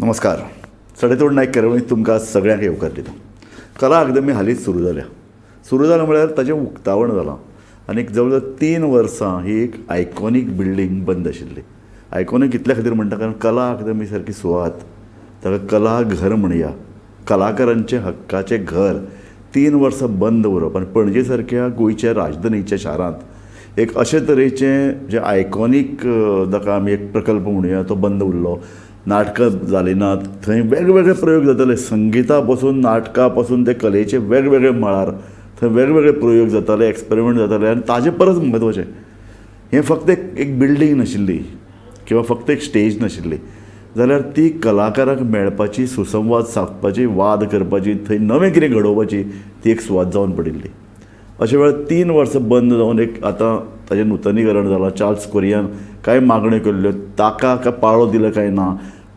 नमस्कार. सडेतोड नायक कार्यावळींत तुमकां सगळ्यांक येवकार दिता. कला अकादमी हालींच सुरू जाल्या. सुरू जाल्या म्हळ्यार ताचें उक्तावण जालां आनी जवळ जवळ 3 वर्सां ही एक आयकॉनीक बिल्डींग बंद आशिल्ली. आयकॉनीक इतल्या खातीर म्हणटा कारण कला अकादमी सारकी सुवात, ताका कला घर म्हणया, कलाकारांचें हक्काचें घर 3 वर्सां बंद उरप आनी पणजे सारक्या गोंयच्या राजधानीच्या शारांत एक अशे तरेचें जें आयकॉनीक ताका आमी एक प्रकल्प म्हणुया तो बंद उरलो. नाटकां जालीं नात, थंय वेगवेगळे प्रयोग जाताले, संगिता पासून नाटकां पासून ते कलेचे वेगवेगळे मळार थंय वेगवेगळे प्रयोग जाताले, एक्सपेरिमेंट जाताले. आनी ताजे परस म्हत्वाचें हें फक्त एक बिल्डींग नाशिल्ली किंवा फक्त एक स्टेज नाशिल्ली, जाल्यार ती कलाकारांक मेळपाची, सुसंवाद सादपाची, वाद करपाची, थंय नवें कितें घडोवपाची ती एक सुवात जावन पडिल्ली. अशे वेळार 3 वर्सां बंद जावन एक आतां ताजें नुतनीकरण जालां. चार्ल्स कोरियान कांय मागण्यो केल्ल्यो, ताका काय पाळो दिलो काय ना,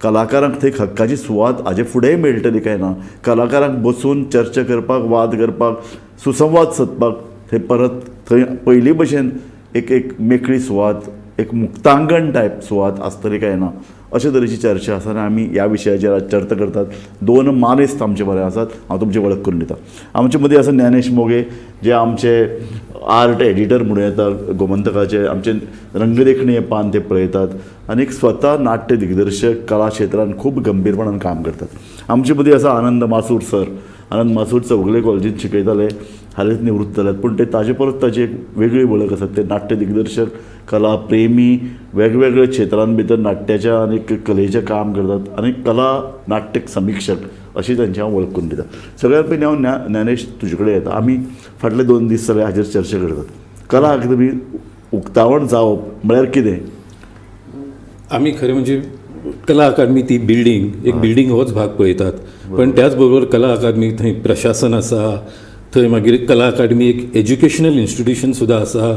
कलाकारांक थंय हक्काची सुवात हाजे फुडेंय मेळटली काय ना, कलाकारांक बसून चर्चा करपाक, वाद करपाक, सुसंवाद सादपाक थंय परत थंय पयलीं भशेन एक एक मेकळी सुवात, एक मुक्तांगण टायप सुवात आसतली काय ना, अशे तरेची चर्चा आसा. आनी आमी ह्या विशयाचेर आज चर्चा करतात. 2 मानेस्त आमचे बरे आसात, हांव तुमची वळख करून दिता. आमचे मदीं आसा ज्ञानेश मोगे, जे आमचे आर्ट एडिटर म्हणूं येता गोमंतकाचे, आमचे रंगदेखणी हें पान ते पळयतात आनी एक स्वता नाट्य दिग्दर्शक, कला क्षेत्रान खूब गंभीरपणान काम करतात. आमचे मदीं आसा आनंद मासूर सर. आनंद मासूर चौगुले कॉलेजींत शिकयताले, हालींच निवृत्त जाल्यात, पूण ते ताजे परत ताची एक वेगळी वळख आसा. ते नाट्य दिग्दर्शक, कला प्रेमी, वेगवेगळ्या क्षेत्रां भितर नाट्याच्या आनी कलेचें काम करतात आनी कला नाट्य समिक्षक अशी तांची हांव वळख करून दिता. सगळ्यात पयलीं हांव ज्ञानेश तुजे कडेन येता. आमी फाटले 2 दीस सगळे हाजेर चर्चा करतात. कला अकादमी उक्तावण जावप म्हळ्यार कितें? आमी खरें म्हणजे कला अकादमी ती बिल्डींग, एक बिल्डींग होच भाग पळयतात, पण त्याच बरोबर कला अकादमी थंय प्रशासन आसा, थंय मागीर कला अकादमी एक एज्युकेशनल इन्स्टिट्यूशन सुद्दां आसा,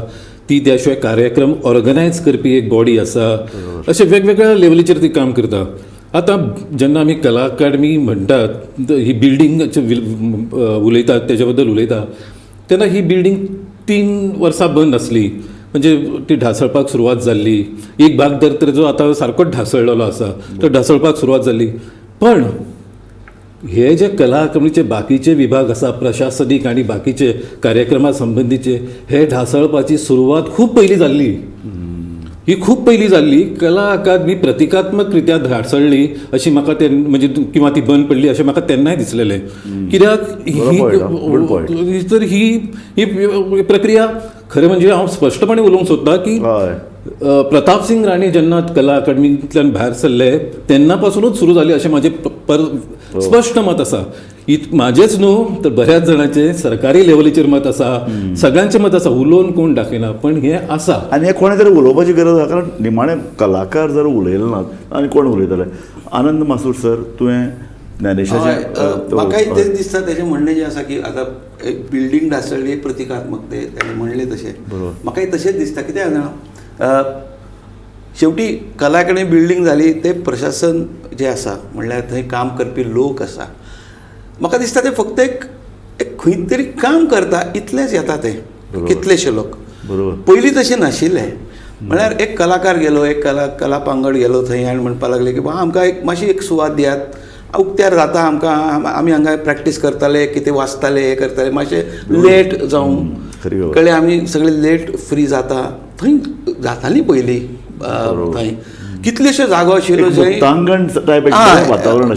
ती त्या शिवाय कार्यक्रम ऑर्गनायज करपी एक बॉडी आसा, अशे वेगवेगळ्या लेवलीचेर ती काम करता. आतां जेन्ना आमी कला अकादमी म्हणटात, ही बिल्डींग उलयतात, तेज्या बद्दल उलयता तेन्ना ही बिल्डींग 3 वर्सां बंद आसली, म्हणजे ती ढासळपाक सुरवात जाल्ली. एक भाग तर जो आतां सारकोच ढासळलेलो आसा, तो ढासळपाक सुरवात जाल्ली. पण हे जे कला अकादमीचे बाकीचे विभाग आसा, प्रशासनीक आनी बाकीचे कार्यक्रमा संबंदीचे, हे ढासळपाची सुरवात खूब पयलीं जाल्ली. ही खूब पयलीं जाल्ली. कला अकादमी प्रतिकात्मक रित्या ढासळ्ळी अशी म्हाका ते म्हणजे किंवा ती बंद पडली अशें म्हाका तेन्नाय दिसलेलें. कित्याक ही तर ही प्रक्रिया खरें म्हणजे हांव स्पश्टपणे उलोवंक सोदतां की प्रतापसिंग राणे जेन्ना कला अकादमींतल्यान भायर सरले तेन्ना पासुनूच सुरू जाली अशें म्हाजें स्पश्ट मत आसा. म्हाजेंच न्हू तर बऱ्याच जाणांचें सरकारी लेवलीचेर मत आसा, सगळ्यांचें मत आसा, उलोवन कोण दाखयना, पण हें आसा. आनी हें कोणें तरी उलोवपाची गरज आसा, कारण निमाणें कलाकार जर उलयले नात आनी कोण उलयतले? आनंद मासूर सर, तुवें ज्ञानेशाचें म्हाकाय तेच दिसता. तेजें म्हणणें जें आसा की आतां एक बिल्डींग ढासळ्ळी प्रतिकात्मक, ते तेणें म्हणलें तशें म्हाकाय तशेंच दिसता. कितें जाणा, शेवटी कला अकादमी बिल्डींग जाली, तें प्रशासन जें आसा म्हणल्यार थंय काम करपी लोक आसा, म्हाका दिसता ते फक्त एक खंय तरी काम करता इतलेंच येता. ते कितलेशे लोक पयलीं तशें नाशिल्लें. म्हळ्यार एक कलाकार गेलो, एक कला पांगड गेलो थंय आनी म्हणपाक लागले की बाबा आमकां एक मातशी एक सुवात दियात, उक्त्यार जाता आमकां, आमी हांगा प्रॅक्टीस करताले, कितें वाचताले, हें करताले, मातशें लेट जावं कळ्ळें, आमी सगळे लेट फ्री जाता, थंय जाताली पयलीं. थंय कितलेशे जागो आशिल्ल्यो जंय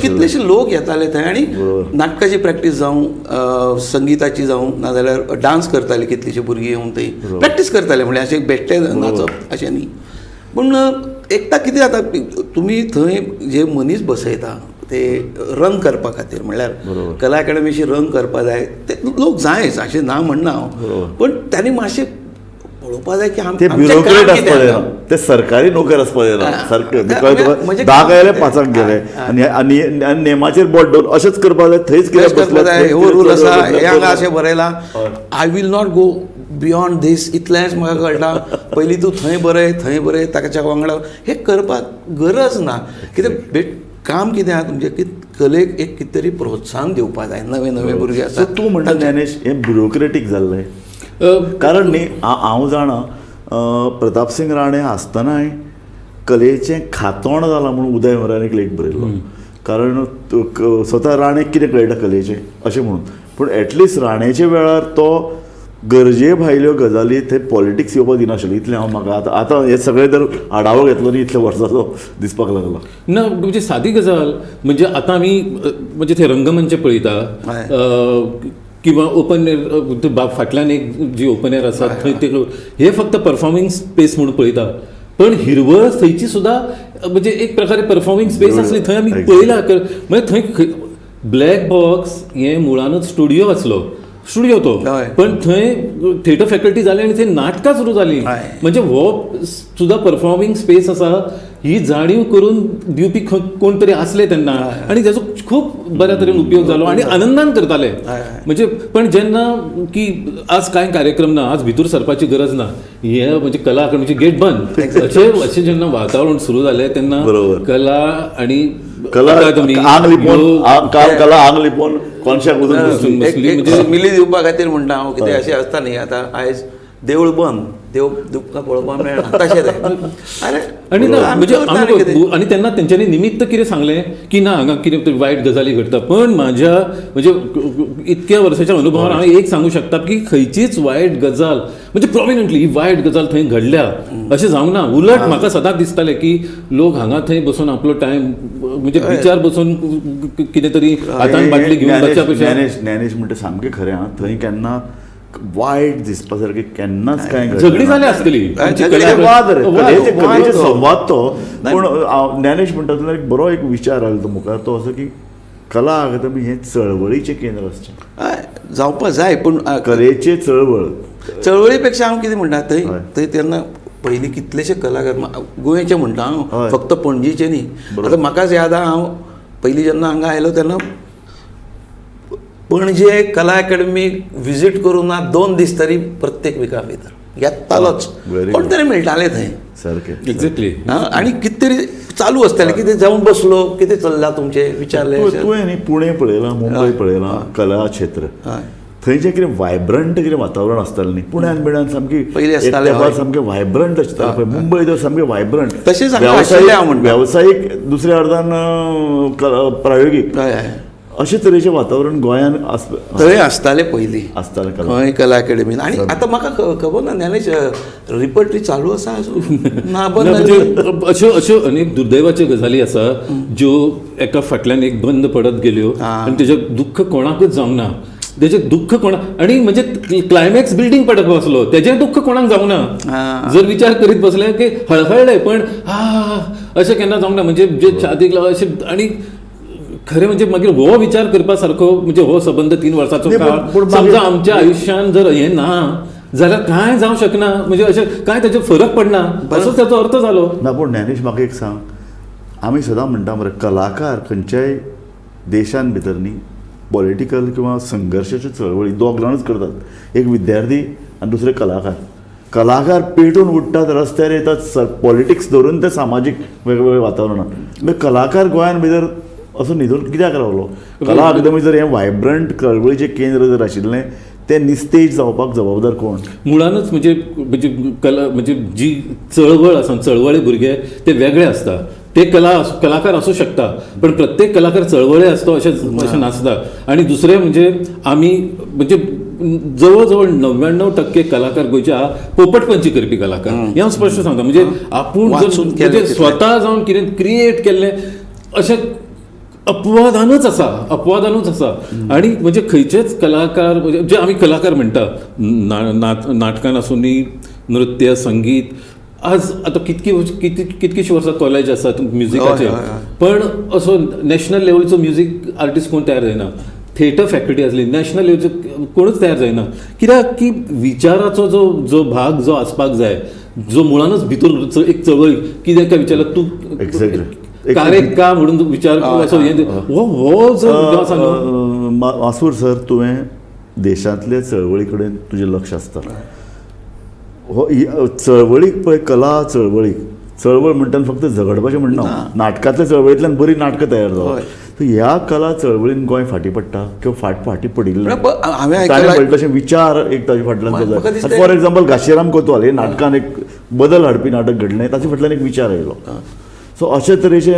कितलेशे लोक येताले थंय आनी नाटकाची प्रॅक्टीस जावं, संगिताची जावं, नाजाल्यार डांस करताले कितलीशीं भुरगीं येवन थंय प्रॅक्टीस करताले, म्हणल्यार अशें बेश्टें नाचप अशें न्ही. पूण एकदां कितें जाता, तुमी थंय जे मनीस बसयता ते रंग करपा खातीर, म्हणल्यार कला अकादमीशी रंग करपा जाय, ते लोक जायच अशें ना म्हणना हांव, पण तांणी मातशें पळोवपा जाय की ते ब्युरोक्रेट आसपा जायना, ते सरकारी नोकर आसपा जायना. सारकें 10 आयले 5 गेले आनी आनी नेमाचेर बोट दवरून अशेंच करपा जाय, थंयच कितें करपा जाय, हो रूल आसा, हें हांगा अशें बरयलां, I will not go beyond this, इतलेंच म्हाका कळटा. पयलीं तूं थंय बरय, थंय बरय, ताच्या वांगडा हें करपाक गरज ना. कितें काम कितें आहा तुमचें की कलेक एक कितें तरी प्रोत्साहन दिवपा जाय, नवे नवे भुरगे आसा. तूं म्हणटा ज्ञानेश हें ब्युरोक्रेटीक जाल्लें, कारण न्ही हांव जाणा प्रतापसिंग राणे आसतनाय कलेचें खातोण जालां म्हणून उदय मोरान एक लेख बरयल्लो. कारण स्वता राणेक कितें कळटा कलेचें अशें म्हणून. पूण एटलिस्ट राणेच्या वेळार तो गरजे भायल्यो गजाली थंय पॉलिटिक्स येवपाक दिनाशिल्ले. इतलें हांव म्हाका आतां आतां हें सगळें जर आडावो घेतलो न्ही इतल्या वर्साचो दिसपाक लागला. ना म्हणजे सादी गजाल म्हणजे आतां आमी म्हणजे ते रंगमंच पळयता किंवा ओपन एअर फाटल्यान एक जी ओपन एअर आसा थंय ते हे फक्त परफॉर्मिंग स्पेस म्हणून पळयता, पण हिरवळ थंयची सुद्दां म्हणजे एक प्रकारे परफॉर्मिंग स्पेस आसली थंय आमी पळयला. म्हणजे थंय ब्लॅक बॉक्स हे मुळानूच स्टुडियो आसलो, स्टुडियो तो, पण थंय थिएटर फॅकल्टी जाली आनी थंय नाटकां सुरू जाली. म्हणजे हो सुद्दां परफॉर्मिंग स्पेस आसा ही जाणीव करून दिवपी कोण तरी आसले तेन्ना आनी ताजो खूब बऱ्या तरेन उपयोग जालो आनी आनंदान करताले. म्हणजे पण जेन्ना की आज कांय कार्यक्रम ना, आज भितर सरपाची गरज ना, हे म्हणजे कला अकादमीचे गेट बंद अशें अशें जेन्ना वातावरण सुरू जालें तेन्ना कला आनी कला आंग लिपोवन कला आंग लिपोवन कोनशाक वचून बसली. मिली दिवपा खातीर म्हणटा हांव, कितें अशें आसता न्ही आतां आयज देवूळ बंद, देव तुमकां पळोवपाक मेळना तशें तें. अरे आनी ना म्हणजे आनी तेन्ना तेंच्यांनी निमित्त कितें सांगलें की ना हांगा कितें तरी वायट गजाली घडटा. पण म्हाज्या म्हणजे इतक्या वर्साच्या अनुभवान हांव एक सांगू शकता की खंयचीच वायट गजाल म्हणजे प्रोमिनंटली ही वायट गजाल थंय घडल्या अशें जावंक ना. उलट म्हाका सदांच दिसतालें की लोक हांगा थंय बसून आपलो टायम म्हणजे विचार बसून कितें तरी हातान बाटली घेवन बसच्या पेक्षा. ज्ञानेश म्हणटा सामकें खरें आं, थंय केन्ना वायट दिसपा सारकें केन्नाच कांय झगडी जाली आसतली, वाद कलेचे संवाद तो. पूण ज्ञानेश म्हणटा तेन्ना एक बरो एक विचार आयलो तो मुखार, तो असो की कला अकादमी हें चळवळीचें केंद्र आसचें, जावपा जाय. पूण कलेचे चळवळ चळवळी पेक्षा हांव कितें म्हणटा थंय थंय तेन्ना पयलीं कितलेशे कलाकार गोंयचे म्हणटा हांव, फक्त पणजीचे न्ही. आतां म्हाकाच याद आहा हांव पयलीं जेन्ना हांगा आयलो तेन्ना पणजे कला अकादमी विजीट करूं ना 2 दीस तरी प्रत्येक विका भितर येतालोच, कोण तरी मेळटाले थंय सारकें. एक्झॅक्टली. आनी कितें तरी चालू आसतालें, कितें जावन बसलो, कितें चल्लां तुमचें विचारलें. तुवें न्ही पुणे पळयलां, मुंबय पळयलां कला क्षेत्र, थंय जें कितें वायब्रंट कितें वातावरण आसतालें न्ही पुण्यान बिण्यान सामकी पयलीं आसतालें, सामकें वायब्रंट आसतालें. मुंबय तर सामकें वायब्रंट, तशेंच वेवसायीक दुसऱ्या अर्दान प्रायोगीक अशे तरेचें वातावरण गोंयान थंय आसतालें पयलीं आसतालें खंय कला अकादमीन. आनी आतां म्हाका खबर ना ज्ञानेश रिपर्टरी चालू आसा ना बंद. म्हणजे अश्यो अश्यो अनेक दुर्दैवाच्यो गजाली आसा ज्यो एका फाटल्यान एक बंद पडत गेल्यो आनी तेजें दुख्ख कोणाकूच जावंक ना. तेजें दुख्ख कोणा आनी म्हणजे क्लायमॅक्स बिल्डींग पडत बसलो तेजें दुख्ख कोणाक जावंक ना. जर विचार करीत बसले की हळहळले पण हा अशें केन्ना जावंक ना. म्हणजे जे चादीक लागून अशें आनी खरें म्हणजे मागीर हो विचार करपा सारको म्हणजे हो सबंद 3 वर्साचो काळ समजा आमच्या आयुश्यान जर हें ना जाल्यार कांय जावं शकना, म्हणजे अशें कांय ताचेर फरक पडना असोच ताचो अर्थ जालो ना. पूण ज्ञानेश म्हाका एक सांग, आमी सदां म्हणटा मरे कलाकार खंयच्याय देशान भितर न्ही पॉलिटिकल किंवा संघर्शाच्यो चळवळी दोग जाणूच करतात, एक विद्यार्थी आनी दुसरे कलाकार. कलाकार पेटून उठ्ठात, रस्त्यार येतात, पॉलिटिक्स धरून ते सामाजीक वेगवेगळे वातावरणात. म्हणजे कलाकार गोंयान भितर असो न्हिदून कित्याक रावलो? कला अकादमी जर हें वायब्रंट चळवळीचें केंद्र जर आशिल्लें तें निस्तेज जावपाक जबाबदार कोण? मुळानूच म्हणजे म्हणजे कला म्हणजे जी चळवळ आसा, चळवळी भुरगे ते वेगळे आसता, ते कलाकार आसूं शकता पण प्रत्येक कलाकार चळवळे आसता अशें अशें नासता. आनी दुसरें म्हणजे आमी म्हणजे जवळ जवळ 99% कलाकार गोंयचे पोपटपंची करपी कलाकार हें हांव स्पश्ट सांगता. म्हणजे आपूण जर स्वता जावन कितें क्रिएट केल्लें अशें अपवादानूच आसा, अपवादानूच आसा. आनी म्हणजे खंयचेच कलाकार म्हणजे जे आमी कलाकार म्हणटा नाटकान आसूं नृत्य संगीत, आज आतां कितकी कितकीशीं वर्सां कॉलेज आसात म्युजिकाचे, पण असो नॅशनल लेवलचो म्युजीक आर्टिस्ट कोण तयार जायना. थिएटर फॅकल्टी आसली नॅशनल लेवलचो कोणूच तयार जायना. कित्याक की विचाराचो जो जो भाग जो आसपाक जाय जो मुळानूच भितर एक चळवळ कितें काय विचारलं तूं कार्य का म्हणून विचार असो हो जो आसा न्हू. मासूर सर, तुवें देशांतल्या चळवळी कडेन तुजें लक्ष आसता. हो चळवळीक पळय, कला चळवळीक, चळवळ म्हणटा फक्त झगडपाचें म्हणना, नाटकांतल्या चळवळींतल्यान बरीं नाटकां तयार जावप. ह्या कला चळवळीन गोंय फाटीं पडटा किंवा फाटीं पडिल्लें ताणें म्हणलें तशें विचार एक ताजे फाटल्यान. फॉर एक्झाम्पल घाशीराम कोतवाल हे नाटकान एक बदल हाडपी नाटक घडलें, ताचे फाटल्यान एक विचार आयलो. सो अशे तरेचे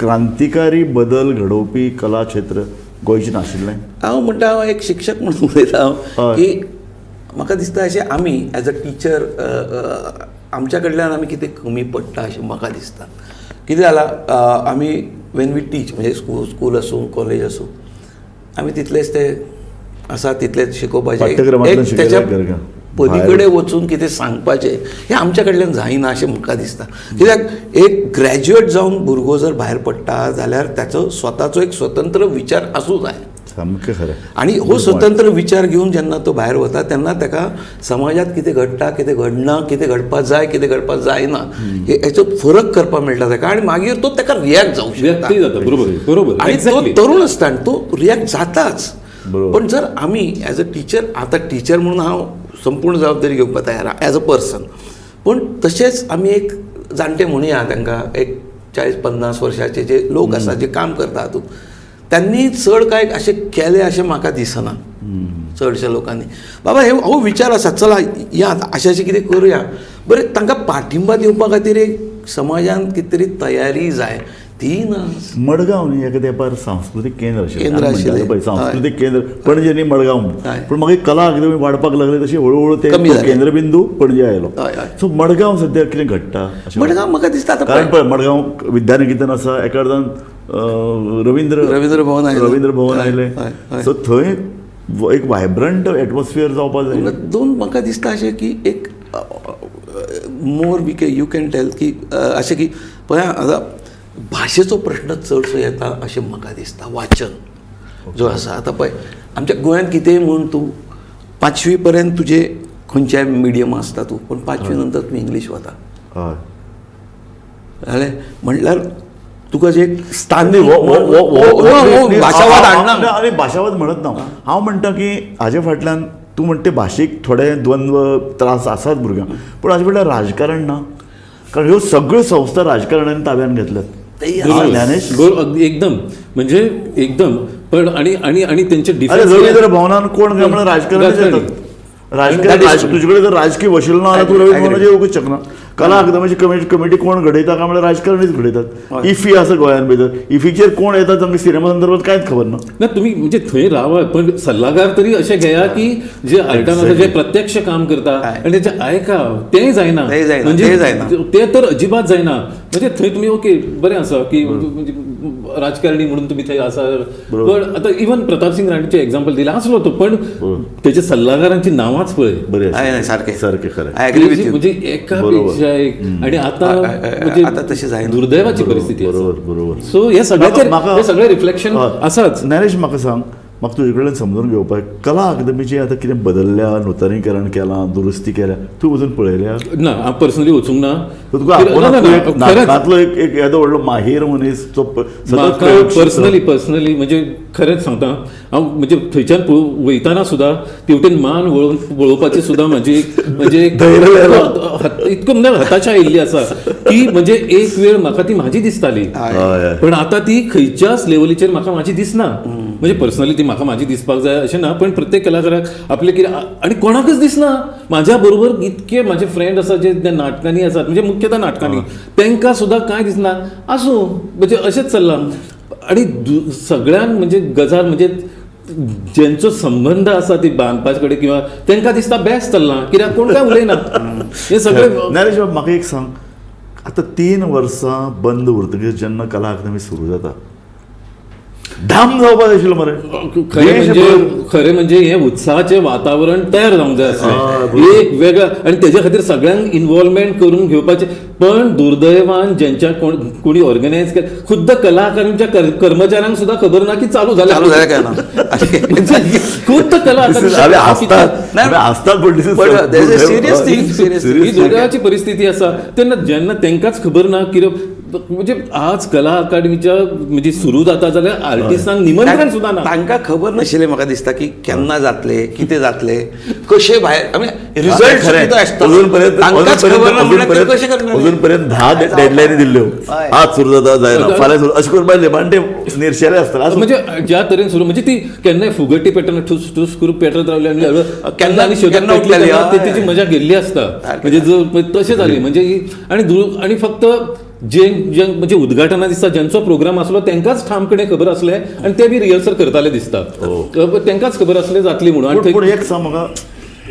क्रांतिकारी बदल घडोवपी कला क्षेत्र गोंयचें नाशिल्लें? हांव म्हणटा, हांव एक शिक्षक म्हणून उलयता हांव की म्हाका दिसता अशें आमी एज अ टिचर आमच्या कडल्यान आमी कितें कमी पडटा अशें म्हाका दिसता. कितें जालां, आमी when we teach म्हणजे स्कूल आसूं कॉलेज आसूं, आमी तितलेच ते आसा तितलेच शिकोवपाचें, तेच्या पली कडेन वचून कितें सांगपाचें हें आमच्या कडल्यान जायना अशें म्हाका दिसता. कित्याक एक ग्रॅज्युएट जावन भुरगो जर भायर पडटा जाल्यार ताचो स्वताचो एक स्वतंत्र विचार आसूं जाय. सामकें खरें. आनी हो स्वतंत्र विचार घेवन जेन्ना तो भायर वता तेन्ना ताका समाजांत कितें घडटा, कितें घडना, कितें घडपा जाय, कितें घडपा जायना हेचो फरक करपाक मेळटा ताका आनी मागीर तो ताका रियॅक्ट जावंक शकता. बरोबर बरोबर. आनी तो तरूण आसता आनी तो रियॅक्ट जाताच. पण जर आमी एज अ टिचर, आतां टिचर म्हणून हांव संपूर्ण जबाबदारी घेवपाक तयार आहा एज अ पर्सन, पूण तशेंच आमी एक जाणटे म्हणुया तांकां, एक 40-50 वर्सांचे जे लोक आसा जे काम करता हातूंत, त्यांनी चड काय अशें केलें अशें म्हाका दिसना. चडश्या लोकांनी बाबा हे हो विचार आसा, चला या अशें अशें कितें करुया, बरें तांकां पाठिंबा दिवपा खातीर एक समाजान कितें तरी तयारी जाय, ती ना. मडगांव न्ही एका तेंपार सांस्कृतीक केंद्र आशिल्लें, सांस्कृतीक केंद्र पणजे न्ही मडगांव, पूण मागीर कला अकादमी वाडपाक लागली तशी हळूहळू ते केंद्रबिंदू पणजे आयलो. सो मडगांव सद्या कितें घडटा? मडगांव म्हाका दिसता, कारण पळय मडगांव विद्यानिकेतन आसा, एका अर्दान रवींद्र भवन आयलें, सो थंय एक वायब्रंट एटमॉस्फियर जावपाक जाय. दोन म्हाका दिसता अशें की एक more we you can tell की अशें की पळय आतां भाशेचो प्रश्न चडसो येता अशें म्हाका दिसता. वाचन जो आसा आतां पळय आमच्या गोंयांत कितेंय म्हूण तूं 5वी पर्यंत तुजे खंयच्याय मिडियम आसता तूं, पूण 5वी नंतर तूं इंग्लीश वता. जालें म्हणल्यार तुका जे स्थानीक भाशावाद हाडना. आनी भाशावाद म्हणत ना हांव, म्हणटा की हाजे फाटल्यान तूं म्हणटा भाशेक थोडे द्वंद्व त्रास आसात भुरग्यांक, पूण हाजे फाटल्यान राजकारण ना, कारण ह्यो सगळ्यो संस्था राजकारणान ताब्यान घेतल्यात. एकदम म्हणजे एकदम. पण आणि आणि आणि त्यांचे रवींद्र भवनान कोण काय म्हणून राजकारण राजकारण तुजे कडेन जर राजकीय वशील ना जाल्यार तूं रवींद्र भवनाचेर येवंकूच शकना. कला अकादमीची कमिटी कोण घडयता काय म्हणल्यार राजकारणीच घडयतात. इफी आसा गोंयांत भितर, इफीचेर कोण येता तांकां सिनेमा संदर्भात कांयच खबर ना. ना तुमी म्हणजे थंय रावात पण सल्लागार तरी अशें घेया की जे आर्टान आसा, जे प्रत्यक्ष काम करता आनी तेचे आयका, तेंय जायना, म्हणजे ते तर अजिबात जायना. म्हणजे थंय तुमी ओके बरें आसा की म्हणजे राजकारणी म्हणून तुमी थंय आसा, पण आतां इवन प्रतापसिंग राणेचें एग्जाम्पल दिलें आसलो तो, पण तेच्या सल्लागारांची नांवांच पळय बरें सारकें सारकें खरें म्हणजे एका पेक्षा एक. आणि आता म्हणजे आता तशें जायना, दुर्दैवाची परिस्थिती. बरोबर बरोबर. सो हे सगळ्याचेर सगळें रिफ्लेक्शन आसाच. नरेश म्हाका सांग, म्हाका तुजे कडल्यान समजून घेवपाक, कला अकादमीची आतां कितें बदल्ल्या, नुतनीकरण केलां, दुरुस्ती केल्या, तूं वचून पळयल्या? ना, हांव पर्सनली वचूंक ना. तुका नाटकांतलो एक येदो व्हडलो माहीर मनीस तो पर्सनली पर्सनली म्हणजे खरेंच सांगता हांव, म्हणजे थंयच्यान वयतना सुद्दां तेवटेन मान वळोवपाची सुद्दां म्हाजी म्हणजे इतको म्हणजे हताशा आयिल्ली आसा की म्हणजे एक वेळ म्हाका ती म्हाजी दिसताली, पण आतां ती खंयच्याच लेवलीचेर म्हाका म्हाजी दिसना. म्हणजे पर्सनली ती म्हाका म्हाजी दिसपाक जाय अशें ना, पण प्रत्येक कलाकाराक आपले कितें आनी कोणाकच दिसना. म्हाज्या बरोबर इतके म्हाजे फ्रेंड आसा जे नाटकांनी आसात, म्हणजे मुख्यतः नाटकांनी, तांकां सुद्दां कांय दिसना. आसूं म्हणजे अशेंच चल्लां. आनी सगळ्यांक म्हणजे गजाल म्हणजे ज्यांचो संबंध आसा ती बांदपा कडेन किंवा तांकां दिसता बेस्ट चल्लां, कित्याक कोण काय उलयना हें सगळें. नरेश बाब म्हाका एक सांग, आतां 3 वर्सां बंद उरतकीर जेन्ना कला अकादमी सुरू जाता, धाम जावपाक जाय आशिल्लो मरे. खरें म्हणजे हें उत्साहाचें वातावरण तयार जावंक जाय आसलें एक वेगळं, आनी तेज्या खातीर सगळ्यांक इनवॉल्वमेंट करून घेवपाचें. पण दुर्दैवान ज्यांच्या कोणी ऑर्गनायज केलें, खुद्द कला अकादमीच्या कर्मचाऱ्यांक सुद्दां खबर ना की चालू जालें काय ना. खुद्द कला अकादमी ही दुर्दैवाची परिस्थिती आसा. तेन्ना जेन्ना तांकांच खबर ना कितें म्हणजे आज कला अकादमीच्या म्हणजे सुरू जाता जाल्यार आर्टिस्टांक निमंत्रण सुद्दां ना. तांकां खबर नाशिल्लें म्हाका दिसता की केन्ना जातले, कितें जातले, कशें भायर रिजल्ट अजून पर्यंत 10 डेडलायनी दिल्ल्यो, आज सुरू जाता जायना, फाल्यां सुरू, अशें करून मागीर लेबांटे निर्शेले आसता. म्हणजे ज्या तरेन सुरू म्हणजे ती केन्नाय फुगटी पेटना ठूस ठूस करून पेटत रावली आनी केन्ना आनी शेवटाक तिची मजा गेल्ली आसता. म्हणजे तशें जाली म्हणजे आनी फक्त जे जे म्हणजे उद्घाटना दिसता ज्यांचो प्रोग्राम आसलो तांकांच ठामपणे खबर आसलें आनी ते बी रिहर्सल करताले दिसता, तांकांच खबर आसलें जातली म्हणून. पूण पूण एक सांग म्हाका,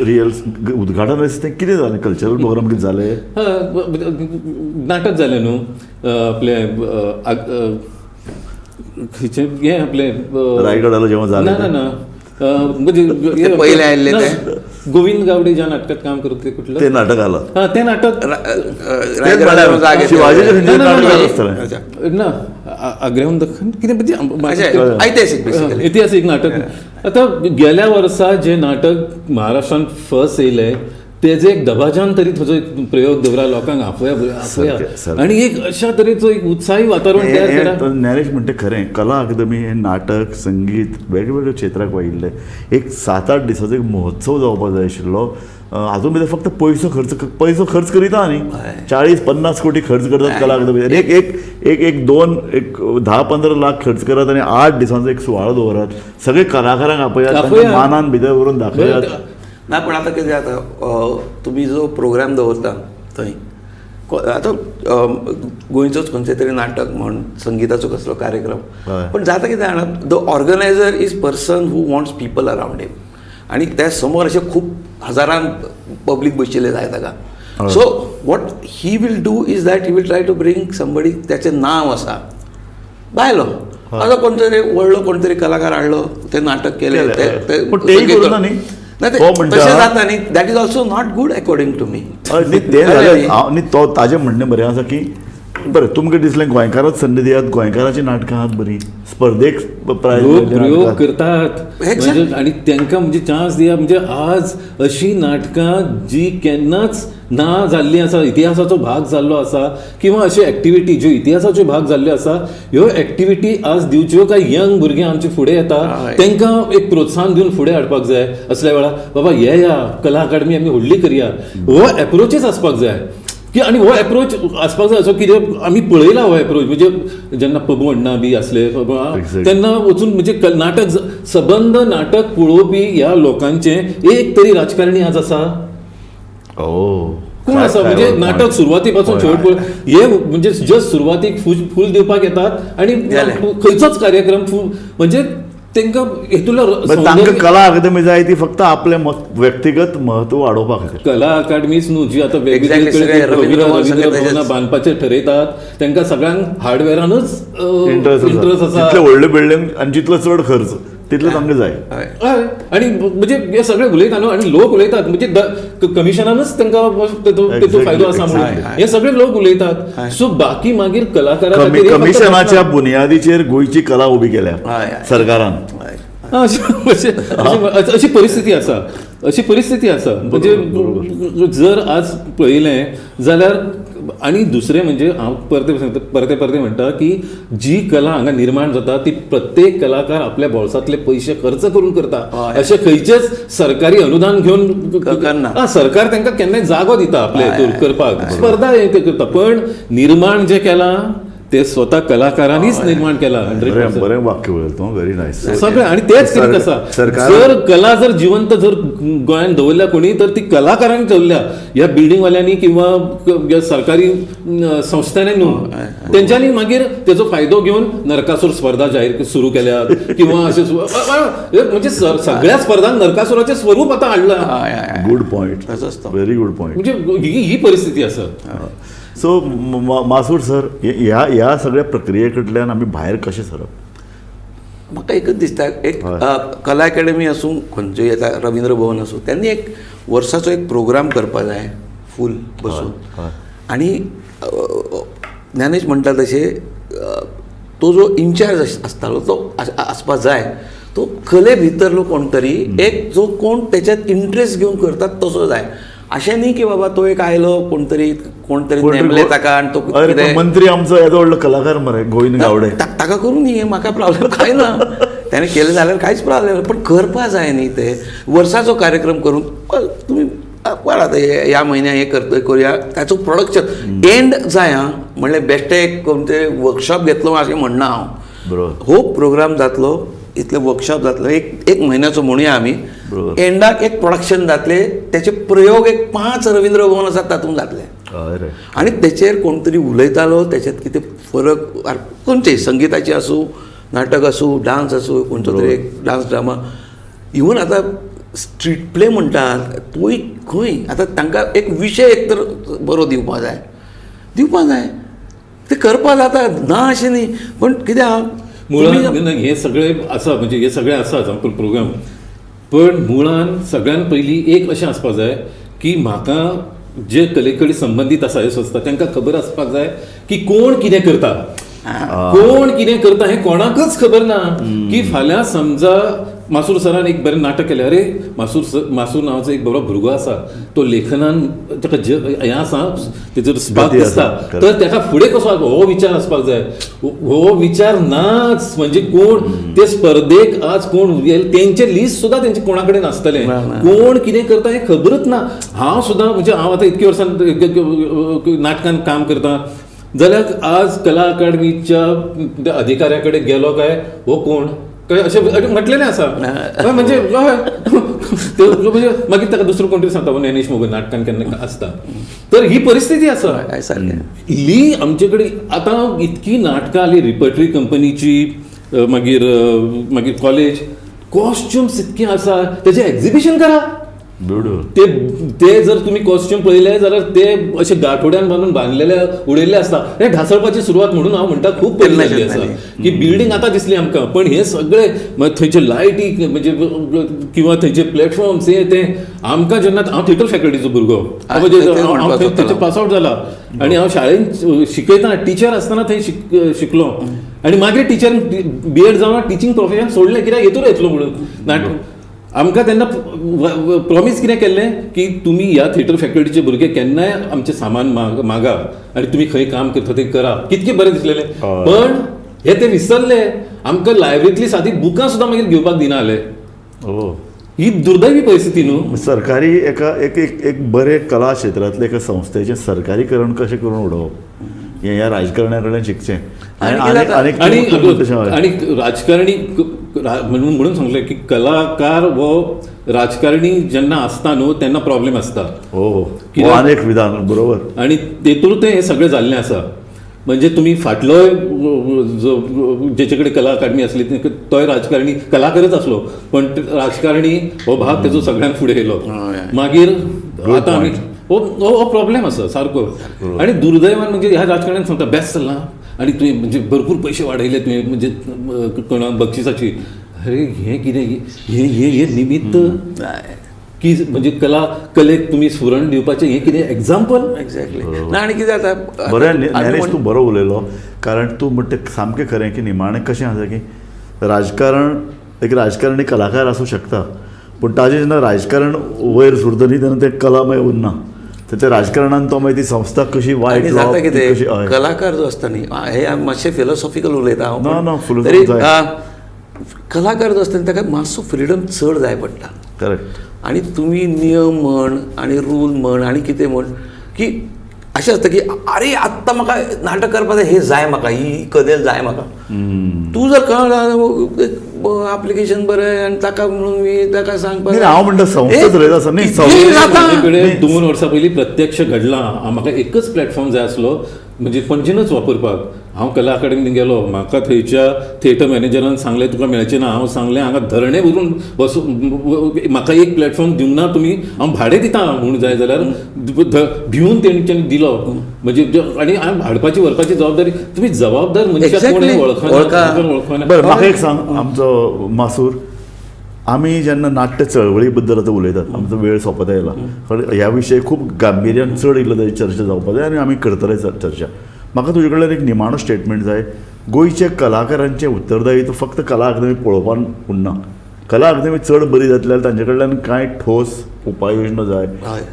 रियल उद्घाटन आसता तें कितें जालें? कल्चरल प्रोग्राम कितें जालें? नाटक जालें न्हू आपलें खंयचें हें आपलें रायगडाला जेव्हा जालें ना ना ना म्हणजे पयलें आयिल्लें तें गोविंद गावडे ज्या नाटकात काम करत ते कुठलं ते नाटक आलं हां तें नाटक शिवाजीच्या नाटक आसतलें ना आग्र्याहून दख्खन कितें म्हणजे ऐतिहासिक ऐतिहासिक नाटक. आतां गेल्या वर्सा जे नाटक महाराष्ट्रान फर्स्ट येयलें तेजे एक दबाजान तरी थंयचो एक प्रयोग दवरा, लोकांक आपोवया आपोवया आनी एक अशा तरेचो एक उत्साही वातावरण तयार करा. ज्ञानेश म्हणटा खरें, कला अकादमी हें नाटक संगीत वेगवेगळ्या क्षेत्राक वाहिल्लें एक 7-8 दिसाचो एक महोत्सव जावपाक जाय आशिल्लो. हातूंत भितर फक्त पयसो खर्च करिता न्ही, 40-50 कोटी खर्च करतात कला अकादमी. एक एक एक एक दोन एक 10-15 लाख खर्च करात आनी 8 दिसांचो एक सुवाळो दवरात, सगळे कलाकारांक आपयात, मानान भितर व्हरून दाखयात. ना पण आतां कितें जाता, तुमी जो प्रोग्राम दवरता थंय आतां गोंयचोच खंयचें तरी नाटक म्हण संगिताचो कसलो कार्यक्रम, पण जाता कितें जाणा, the organiser is person who wants people around him आनी त्या समोर अशें खूब हजारान पब्लीक बशिल्लें जाय ताका. So what he will do is that he will try to bring somebody त्याचें नांव आसा भायलो, आतां कोण तरी व्हडलो कोण तरी कलाकार हाडलो, तें नाटक केलें, ना तशें जाता न्ही. That is also not good according to me. न्ही तें जालें न्ही, तो ताजें म्हणणें बरें आसा की बरें तुमकां दिसलें गोंयकारांच संदी दियात, गोंयकाराचीं नाटकां आहात बरीं, स्पर्धेक प्रायज प्रयोग करतात आनी तांकां म्हणजे चान्स दिया. म्हणजे आज अशी नाटकां जी केन्नाच ना जाल्लीं आसा, इतिहासाचो भाग जाल्लो आसा, किंवा अश्यो एक्टिविटी ज्यो इतिहासाच्यो भाग जाल्ल्यो आसा, ह्यो एक्टिविटी आज दिवच्यो काय यंग भुरगीं आमचे फुडें येता तांकां एक प्रोत्साहन दिवन फुडें हाडपाक जाय. असल्या वेळार बाबा येया कला अकादमी आमी व्हडली करया, हो एप्रोचच आसपाक जाय की. आनी हो एप्रोच आसपाक जाय असो कितें आमी पळयला हो एप्रोच, म्हणजे जेन्ना पबू अण्णा बी आसले तेन्ना वचून म्हणजे नाटक सबंद नाटक पळोवपी ह्या लोकांचें एक तरी राजकारणी आज आसा कोण आसा? म्हणजे नाटक सुरवाती पासून शेवट हे म्हणजे जस्ट सुरवातीक फूल दिवपाक येतात आनी खंयचोच कार्यक्रम म्हणजे तांकां हेतूला तांकां कला अकादमी जाय ती फक्त आपलें व्यक्तिगत म्हत्व वाडोवपा खातीर. कला अकादमीच न्हू जी आतां वेगवेगळे रवींद्र भवनां बांदपाचें ठरयतात तांकां सगळ्यांक हार्डवेरानूच इंट्रस्ट आसा. जितले व्हडले बिल्डींग आनी जितलो चड खर्च तितले तांकां जाय. आनी म्हणजे हे सगळे उलयता न्हू आनी लोक उलयतात म्हणजे कमिशनानूच तांकां तेचो फायदो आसा म्हणून हे सगळे लोक उलयतात. सो बाकी मागीर कलाकारां कमिशनाच्या बुन्यादीचेर गोंयची कला उबी केल्या सरकारान. अशी परिस्थिती आसा, अशी परिस्थिती आसा. म्हणजे जर आज पळयलें जाल्यार आनी दुसरें म्हणजे हांव परते परते परते म्हणटा की जी कला हांगा निर्माण जाता ती प्रत्येक कलाकार आपल्या बोल्सांतले पयशे खर्च करून करता, अशें खंयचेच सरकारी अनुदान घेवन करना. सरकार तांकां केन्नाय जागो दिता आपले हेतूर करपाक, स्पर्धा हे ते करता, पण निर्माण जें केलां ते स्वता कलाकारांनीच निर्माण केला. 100% बरें वाक्य उलयता, व्हेरी नायस सगळें. आनी तेच कितें आसा, जर कला जर जिवंत जर गोंयांत दवरल्या कोणी तर ती कलाकारांनी दवरल्या, ह्या बिल्डींगवाल्यांनी किंवा सरकारी संस्थांनी न्हू. तेंच्यांनी मागीर तेजो फायदो घेवन नरकासूर स्पर्धा जाहीर सुरू केल्या किंवा अशें म्हणजे सगळ्या स्पर्धांक नरकासुराचें स्वरूप आतां हाडलां. Good point, very good point. म्हणजे ही परिस्थिती आसा. सो मासूर सर, ह्या ह्या सगळ्या प्रक्रिये कडल्यान आमी भायर कशें सरप? म्हाका एकच दिसता, एक कला अकादमी आसूं खंयचेय आतां रवींद्र भवन आसूं, त्यांनी एक वर्साचो एक प्रोग्राम करपाक जाय फूल बसून. आनी ज्ञानेश म्हणटा तशें तो जो इन्चार्ज आसतालो तो आसपाक जाय, तो कले भितरलो कोण तरी एक जो कोण त्याच्यात इंट्रस्ट घेवन करतात तसो जाय. अशें न्ही की बाबा तो एक आयलो कोणतरी कोणतरी नेमले ताका आनी तो कितें मंत्री आमचो येदो व्हडलो कलाकार मरे गोविंद गावडे, ताका करूं न्ही, म्हाका प्रॉब्लेम कांय ना, त्याने केलें जाल्यार कांयच प्रॉब्लेम, पण करपा जाय न्ही ते वर्साचो कार्यक्रम करून तुमी पळात ह्या म्हयन्याक हें करतय करुया, ताचो प्रोडक्शन एंड जाय. आं म्हणल्यार बेश्टें एक कोण तरी वर्कशॉप घेतलो अशें म्हणना हांव, बरोबर हो प्रोग्राम जातलो, इतले वर्कशॉप जातलो एक एक म्हयन्याचो म्हणुया आमी, एंडाक एक प्रोडक्शन जातले, त्याचे प्रयोग एक 5 रवींद्र भवन आसात तातूंत जातले. आनी तेचेर कोण तरी उलयतालो, त्याच्यात कितें फरक खंयचे संगिताचे आसूं, नाटक आसूं, डान्स आसूं, खंयचो तरी एक डान्स ड्रामा, इवन आतां स्ट्रीट प्ले म्हणटात तोय खंय आतां तांकां एक विशय एक तर बरो दिवपा जाय, दिवपा जाय, ते करपा जाता ना अशें न्ही, पण कितें आहा मुळान हे सगळे आसा, म्हणजे हे सगळे आसात आमकां प्रोग्राम, पण मुळान सगळ्यान पयलीं एक अशें आसपाक जाय की म्हाका जे कले कडेन संबंदीत आसा हे संस्था तांकां खबर आसपाक जाय की कोण कितें करता, कोण कितें करता हें कोणाकच खबर ना. की फाल्यां समजा मासूर सरान एक बरें नाटक केलें, अरे मासूर सर, मासूर नांवाचो एक बरो भुरगो आसा, तो लेखनान ताका हें आसा, तेजो स्पार्क दिसता, तर ताका फुडें कसो हो विचार आसपाक जाय. हो विचार नाच म्हणजे कोण ते स्पर्धेक आज कोण तेंचे लिस्ट सुद्दां तेंचे कोणा कडेन आसतलें, कोण कितें करता हें खबरच ना. हांव सुद्दां म्हणजे हांव आतां इतके वर्सां नाटकान काम करता जाल्यार आज कला अकादमीच्या अधिकाऱ्या कडेन गेलो काय हो कोण काय अशें म्हटलेलें आसा, म्हणजे म्हणजे मागीर ताका दुसरो कोण तरी सांगता ज्ञानेश मोगल नाटकान केन्ना आसता. तर ही परिस्थिती आसा इल्ली आमचे कडेन. आतां इतकी नाटकां आली रिपर्टरी कंपनीची, मागीर मागीर कॉलेज कॉस्ट्युम्स इतकी आसा, तेजें एक्झिबिशन करा. ते ते जर तुम्ही कॉस्ट्यूम पळयले जाल्यार ते अशे गाठोड्यान बांदून बांदलेले उडयल्ले आसता. हे ढासळपाची सुरवात म्हणून हांव म्हणटा खूब पयलीं जाल्ली आसा की बिल्डींग आतां दिसली आमकां, पण हे सगळे थंयचे लायटी म्हणजे किंवा थंयचे प्लॅटफॉर्म्स हे ते आमकां जेन्ना हांव थिएटर फॅकल्टीचो भुरगो, हांव थंयचे पास आवट जाला आनी हांव शाळेंत शिकयतना टिचर आसतना थंय शिकलो आनी मागीर टिचर बी एड जावन टिचींग प्रोफेशन सोडलें कित्याक हेतूर येतलो म्हणून. आमकां तेन्ना प्रॉमीस कितें केल्लें की तुमी ह्या थिएटर फॅकल्टीचे भुरगे केन्नाय आमचें सामान मागा आनी तुमी खंय काम करता तें करा, कितकें बरें दिसलेलें. पण हे ते विसरले. आमकां लायब्ररींतली सादी बुकां सुद्दां मागीर घेवपाक दिना जाले. ही दुर्दैवी परिस्थिती न्हू. सरकारी एका एक एक बरें कला क्षेत्रांतले एका संस्थेचें सरकारीकरण कशें करून उडोवप हें ह्या राजकारण्या कडल्यान शिकचें. आनी राजकारणी म्हणून सांगलें की कलाकार हो राजकारणी जेन्ना आसता न्हू तेन्ना प्रॉब्लेम आसता. हो, अनेक विधान बरोबर. आनी तेतूर तें हें सगळें जाल्लें आसा. म्हणजे तुमी फाटलोय जो जेचे कडेन कला अकादमी आसली तोय राजकारणी कलाकारच आसलो, पण राजकारणी हो भाग तेजो सगळ्यांत फुडें येयलो. मागीर आतां आमी हो प्रॉब्लेम आसा सारको. आनी दुर्दैवान म्हणजे ह्या राजकारण्यान सांगता बेस्ट चल्लां आनी तुवें म्हणजे भरपूर पयशे वाडयले तुवें म्हणजे कोणा बक्षिसाची. अरे हें कितें हें हें निमित्त की म्हणजे कला कलेक तुमी स्फुरण दिवपाचें हें कितें एग्जाम्पल. एक्झॅक्टली. ना आनी कितें जाता बरें ज्ञानेश तूं बरो उलयलो, कारण तूं म्हणटा सामकें खरें की निमाणें कशें आसा की राजकारण एक राजकारणी कलाकार आसूं शकता, पूण ताजें जेन्ना राजकारण वयर सुरता न्ही तेन्ना तें कला मागीर उरना. त्या राजकारणान तो मागीर ती संस्था कशी वायट जाता. कितें कलाकार जो आसता न्ही, हे मातशें फिलोसॉफिकल उलयता हांव, ना तरी कलाकार जो आसता न्ही ताका मातसो फ्रिडम चड जाय पडटा. करेक्ट. आनी तुमी नियम म्हण आनी रूल म्हण आनी कितें म्हण की अशें आसता की अरे आत्तां म्हाका नाटक करपाक जाय, हें जाय म्हाका, ही कदेल जाय म्हाका. तूं जर एप्लिकेशन बरय आनी ताका म्हणून मी ताका सांगपाक हांव म्हणटा संस्था चलयता आसा न्ही. 2 वर्सां पयलीं प्रत्यक्ष घडलां. म्हाका एकच प्लॅटफॉर्म जाय आसलो म्हणजे पणजेनच वापरपाक. हांव कला अकादमीन गेलो, म्हाका थंयच्या थिएटर मॅनेजरान सांगलें तुका मेळचें ना. हांव सांगलें हांगा धरणें भरून बसून म्हाका एक प्लॅटफॉर्म दिवंक ना तुमी, हांव भाडें दिता म्हूण जाय जाल्यार भिवन तेंच्यांनी दिलो. म्हणजे आनी हांव हाडपाची व्हरपाची जबाबदारी तुमी जबाबदार मनशाक कोण वळखना. बरें म्हाका एक सांग आमचो मासूर, आमी जेन्ना नाट्य चळवळी बद्दल आतां उलयतात, आमचो वेळ सोंपत आयला, ह्या विशय खूब गांभिर्यान चड इल्लो ताची चर्चा जावपाक जाय आनी आमी करतले चर्चा. म्हाका तुजे कडल्यान एक निमाणो स्टेटमेंट जाय. गोंयच्या कलाकारांचें उत्तरदायित्व फक्त कला अकादमी पळोवपाक उरना. कला अकादमी चड बरी जातली जाल्यार तांचे कडल्यान कांय ठोस उपाय योजना जाय,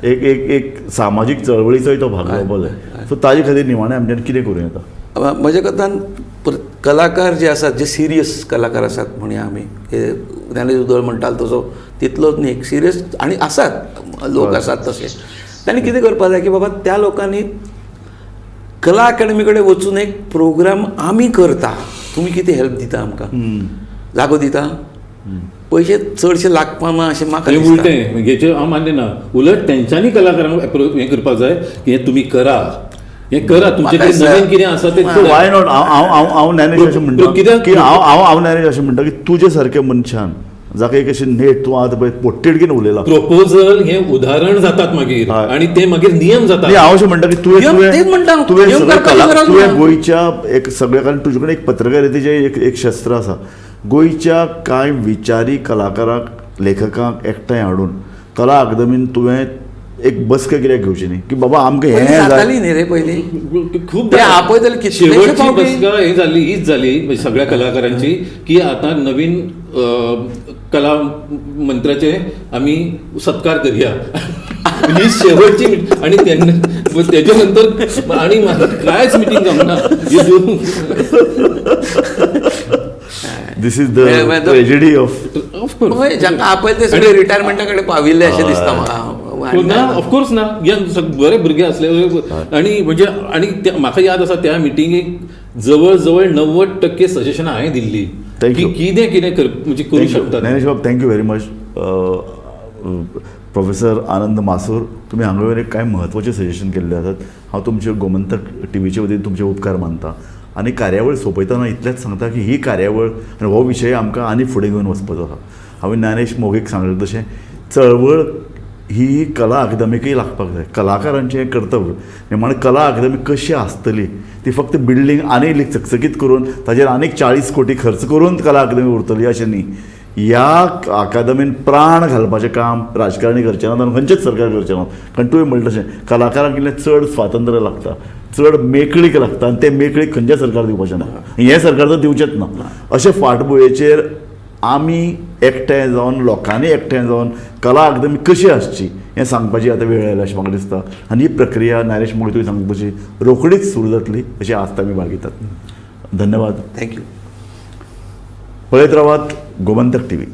एक एक एक सामाजीक चळवळीचोय तो भाग जावपाक जाय. सो ताजे खातीर निमाणें आमच्यान कितें करूं येता? म्हज्या कथान कलाकार जे आसात, जे सिरियस कलाकार आसात म्हणया आमी, ज्ञानेश उदळ म्हणटालो तसो तितलोच न्ही, एक सिरियस आनी आसात लोक आसात तशे, तांणी कितें करपाक जाय की बाबा त्या लोकांनी कला अकादमी कडेन वचून एक प्रोग्राम आमी करता, तुमी कितें हेल्प दिता आमकां, जागो दिता, पयशे चडशे लागपा ना अशें म्हाका हें दिसता. उलटें हेचें हांव मान्य ना, उलट तेंच्यांनी कलाकारांक एप्रोच हें करपाक जाय की हें तुमी करा, हें करा, तुमचे कडेन नवीन कितें आसा तें सो why not. हांव हांव हांव ज्ञानेश अशें म्हणटा कित्याक की हांव हांव हांव ज्ञानेश अशें म्हणटा की तुजे सारके मनशान जाका एक अशें नेट तूं आतां पळय पोट्टिडकीन उलयला प्रपोजल हे उदाहरण जातात मागीर आणि ते मागीर नियम जातात. हांव अशें म्हणटा की तुवें तुवें तुवें सगळे कला तुवें गोंयच्या एक सगळे, कारण तुजे कडेन एक पत्रकारितेचें एक एक शस्त्र आसा, गोंयच्या कांय विचारी कलाकारांक लेखकांक एकठांय हाडून कला अकादमीन तुवें एक बसका कित्याक घेवची न्ही की बाबा आमकां हें जाताली न्ही रे पयलीं खूब आपयतले कितलेशे शेवटची फावटी. बसका हे झाली, हीच झाली म्हणजे सगळ्या कलाकारांची की आता नवीन कला मंत्र्याचे आम्ही सत्कार करूया, ही शेवटची आणि त्यांना त्याच्यानंतर आणि कायच मिटिंग जमना. This is the tragedy of of course जांकां आपयले ते सगळे रिटायरमेंटा कडेन पाविल्ले अशें दिसता म्हाका. ना ऑफकोर्स ना, बरे भुरगे आसले आणि म्हणजे आणि म्हाका याद आसा त्या मिटिंगेक जवळ जवळ 90% सजेशनां हांवें दिल्ली की कितें कितें म्हणजे करूं शकतात. ज्ञानेश बाब thank you very much. Professor Anand Masur, तुमी हांगा येवन एक कांय म्हत्वाचें सजेशन केल्लें आसात. हांव तुमचे गोमंतक टिवीचे वतीन तुमचे उपकार मानता आनी कार्यावळ सोंपयतना इतलेंच सांगता की ही कार्यावळ आनी हो विशय आमकां आनी फुडें घेवन वचपाचो आसा. हांवें ज्ञानेश मोगीक सांगलें तशें चळवळ ही कला अकादमीकय लागपाक जाय, कलाकारांचें हें कर्तव्य. निमाणें कला अकादमी कशी आसतली ती फक्त बिल्डींग आनी इल्ली चकचकीत करून ताजेर आनीक 40 कोटी खर्च करून कला अकादमी उरतली अशें न्ही. ह्या अकादमीन प्राण घालपाचें काम राजकारणी करचें ना आनी खंयचेंच सरकार करचें ना, कारण तुवें म्हणलें तशें कलाकारांक इल्लें चड स्वातंत्र्य लागता, चड मेकळीक लागता आनी तें मेकळीक खंयचें सरकार दिवपाचें ना, हें सरकार तर दिवचेंच ना. अशें फाटभुंयेचेर आमी एकठांय जावन लोकांनी एकठांय जावन कला अकादमी कशी आसची हें सांगपाची आतां वेळ आयला अशें म्हाका दिसता आनी ही प्रक्रिया ज्ञानेश मोगे तुवें सांगपाची रोखडीच सुरू जातली अशी आस्त आमी बाळगितात. धन्यवाद. Thank you. पळयत रावात गोमंतक टीव्ही.